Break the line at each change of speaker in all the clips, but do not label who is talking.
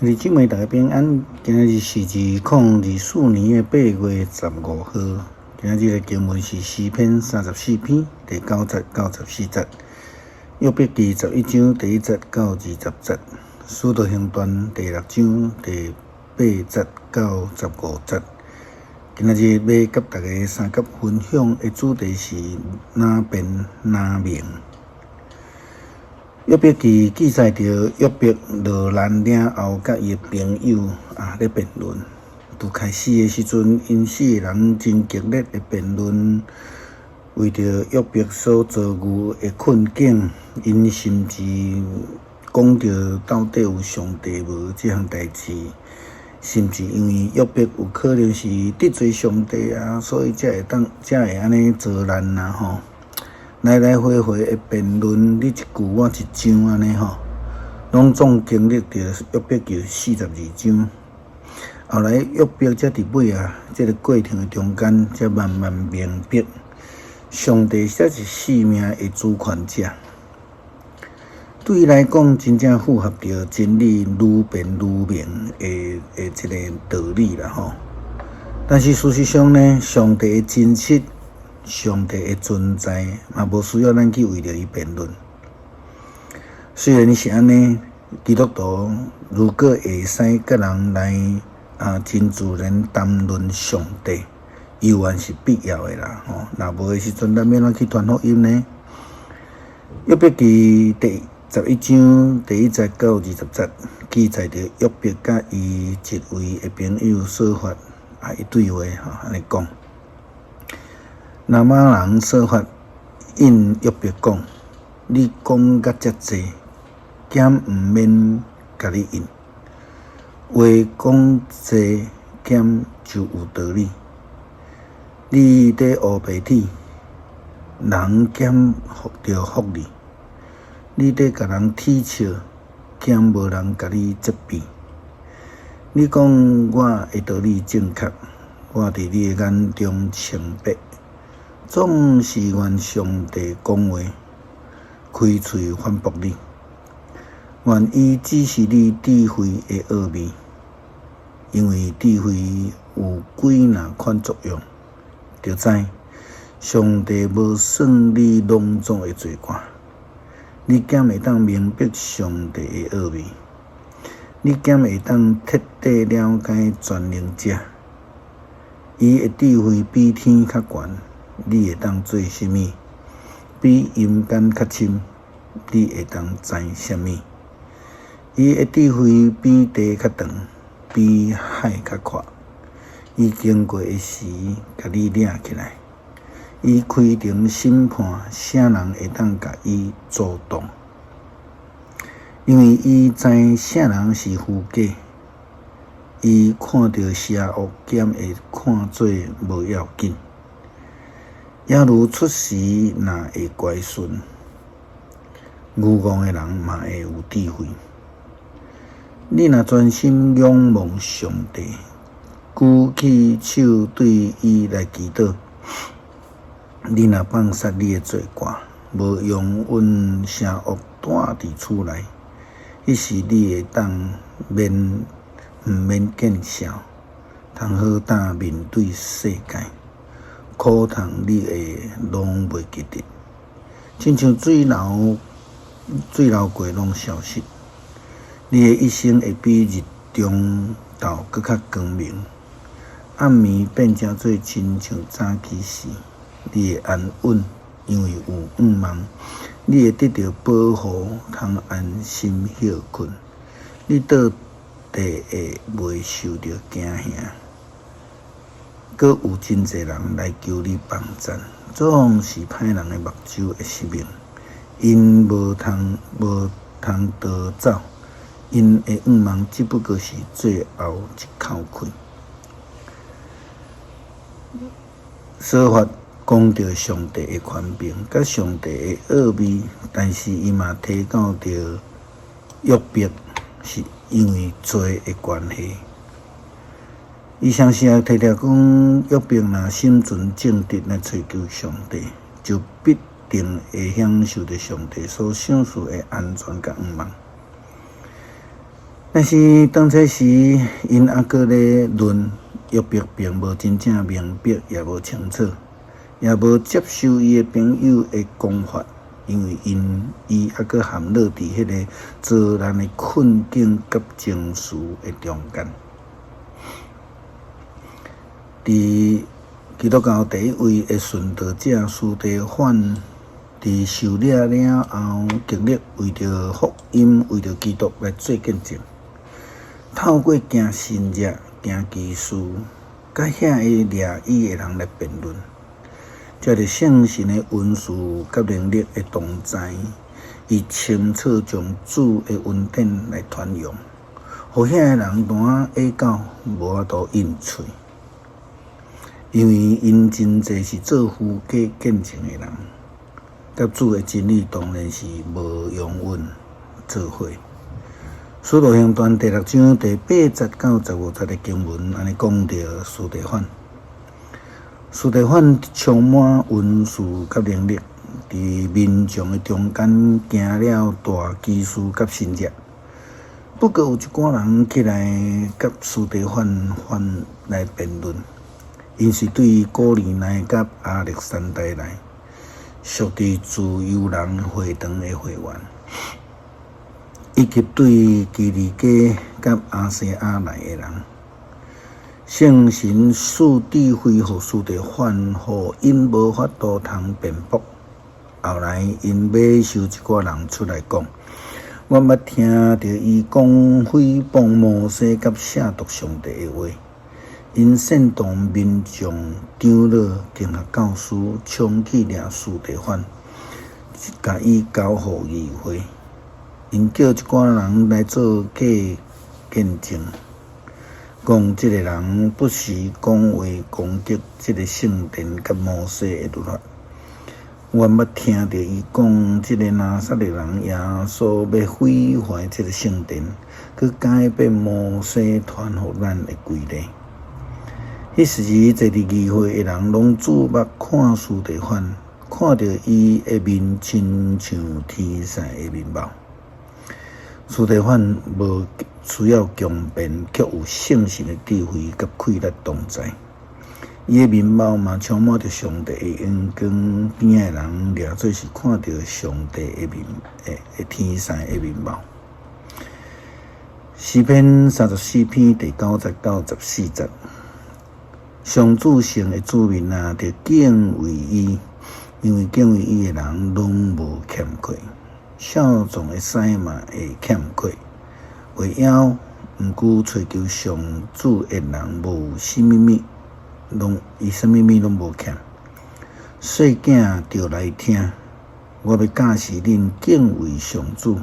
弟兄姊妹大家平安，今仔日是2024年的8月15號。今仔日的經文是詩篇34篇第9節到14節，約伯記11章第1節到20節，使徒行傳第6章第8節到15節。今仔日欲佮大家相佮分享的主題是哪辯哪明。約伯記記載著約伯落難了後，佮伊的朋友啊咧辯論。拄開始的時陣，𪜶四個人真激烈的辯論，為著約伯所遭遇的困境，𪜶甚至講著到底有上帝無這項代誌，甚至因為約伯有可能是得罪上帝啊，所以才會當才會按呢遭難啊吼。來來回回的辯論，你一句我一章按呢吼，攏總經歷著約伯記42章。後來約伯才佇尾啊，這个過程的中間，才慢慢明白，上帝才是生命的主權者。對伊來講，真正符合著真理愈辯愈明的這个道理啦吼。但是事實上呢，上帝的真實，上帝的存在，嘛無需要咱去為著伊辯論。雖然是按呢，基督徒如果會使佮人來啊，真自然談論上帝，猶原是必要的啦。吼，若無的時陣，咱欲按怎去傳福音呢？約伯記第11章第1節到20節記載著約伯佮伊一位的朋友瑣法啊，伊對話吼，按呢講。拿瑪人瑣法應約伯講：你講甲遮濟，敢毋免共你應？話講濟，敢就有道理？你佇烏白鐵，人敢著服你？你佇共人恥笑，敢無人共你責備？你講我的道理正確，我佇你的眼中清白，總是願上帝講話，開喙反駁你。願伊指示你智慧的奧秘，因為智慧有幾若款作用，著知上帝無算你攏總的罪過。你敢會當明白上帝的奧秘？你敢會當徹底了解全能者？伊的智慧比天較懸，你會當做啥物？比陰間較深，你會當知啥物？伊的智慧比地較長，比海較闊。伊經過的時，共你掠起來。伊開庭審判，啥人會當共伊阻擋？因為伊知啥人是虛假。伊看著邪惡，敢會看做無要緊？驛驢出時，若會乖順，愚戇的人嘛會有智慧。你若專心仰望上帝，舉起手對伊來祈禱，你若放殺你的罪過，無容允邪惡蹛佇厝內，彼時你會當免毋免見笑，通好膽面對世界，苦痛你會攏袂記得，親像水流過攏消失。你的一生會比日中晝閣較光明，暗暝變成做親像早起時，你會安穩，因為有向望。你會得著保護，通安心歇睏。你倒地會袂受著驚嚇，閣有真濟人來求你幫贊，總是歹人的目睭會失明，𪜶無通逃走。𪜶的向望只不過是最後一口氣。瑣法講著上帝的權柄，佮上帝的奧秘，但是伊嘛提到著約伯是因為罪的關係。伊相信也提著講，約伯若心存正直來揣求上帝，就必定會享受著上帝所賞賜的安全佮向望。但是當這時，𪜶猶閣咧論約伯並無真正明白，也無清楚，也無接受伊的朋友的講法，因為𪜶伊猶閣陷落佇彼个災難的困境佮情緒的中間。佇基督教第一位的殉道者司提反，佇受掠了後，極力為著福音、為著基督來做見證。透過行神蹟、行奇事，佮遐个掠伊的人來辯論，藉著聖神的恩賜佮能力的同在，伊清楚將主的恩典來傳揚，予遐个人單下到無法度應喙，因為𪜶真濟是做虛假見證的人，佮主的真理當然是無容允做伙。使徒行傳第六章第八節到十五節的經文，按呢講著司提反。司提反充滿恩賜佮能力，佇民眾的中間行了大奇事佮神蹟。不過有一寡人起來佮司提反反來辯論，𪜶是對古利奈佮亞歷山大來，屬佇自由人會堂的會員，以及對基利家佮亞細亞來的人。聖神賜智慧予司提反，予𪜶無法度通辯駁。後來𪜶馬受一寡人出來講，阮捌聽著伊講誹謗摩西佮褻瀆上帝的話。𪜶煽動民眾、長老、經學教師，衝去掠司提反，共伊交予議會。𪜶叫一寡人來做假見證，講這个人不時講話攻擊這个聖殿佮摩西的律法。阮捌聽著伊講，這个拿撒勒人耶穌欲毀壞這个聖殿，閣改變摩西傳予咱的規例。彼時坐佇議會的人攏注目看司提反，看著伊的面親像天使的面貌。司提反無需要強辯，卻有聖神的智慧佮氣力同在。伊的面貌嘛充滿著上帝的榮光，邊仔的人掠做是看著上帝的面，的天使的面貌。詩篇34篇第九節到十四節，上至聖的子民啊，著敬畏伊，因為敬畏伊的人攏無欠缺。少壯的獅嘛會欠缺，會枵，毋過揣求上主的人無啥物物，攏伊啥物物攏無欠。細囝著來聽，我欲教示恁敬畏上主。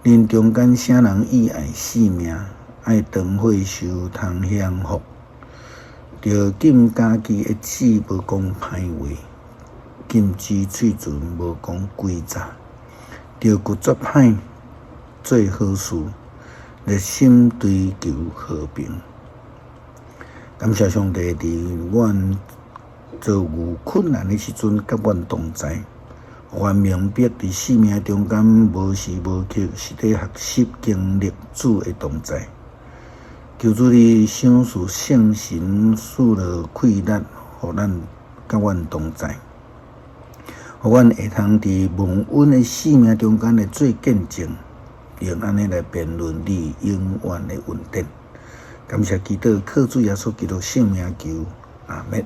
恁中間啥人意愛性命，愛長歲壽通享福，著禁家己的舌無講歹話，禁止喙唇無講詭詐。著拒絕歹，做好事，熱心追求和平。感謝上帝，佇阮遭遇困難的時陣，佮阮同在，予阮明白佇生命中間無時無刻是佇學習經歷主的同在。求主你賞賜聖神賜落氣力，予咱佮阮同在。予阮會通佇蒙恩的生命中間來做見證，用按呢來辯論你永遠的恩典。感謝基督，靠主耶穌基督聖名求，阿們。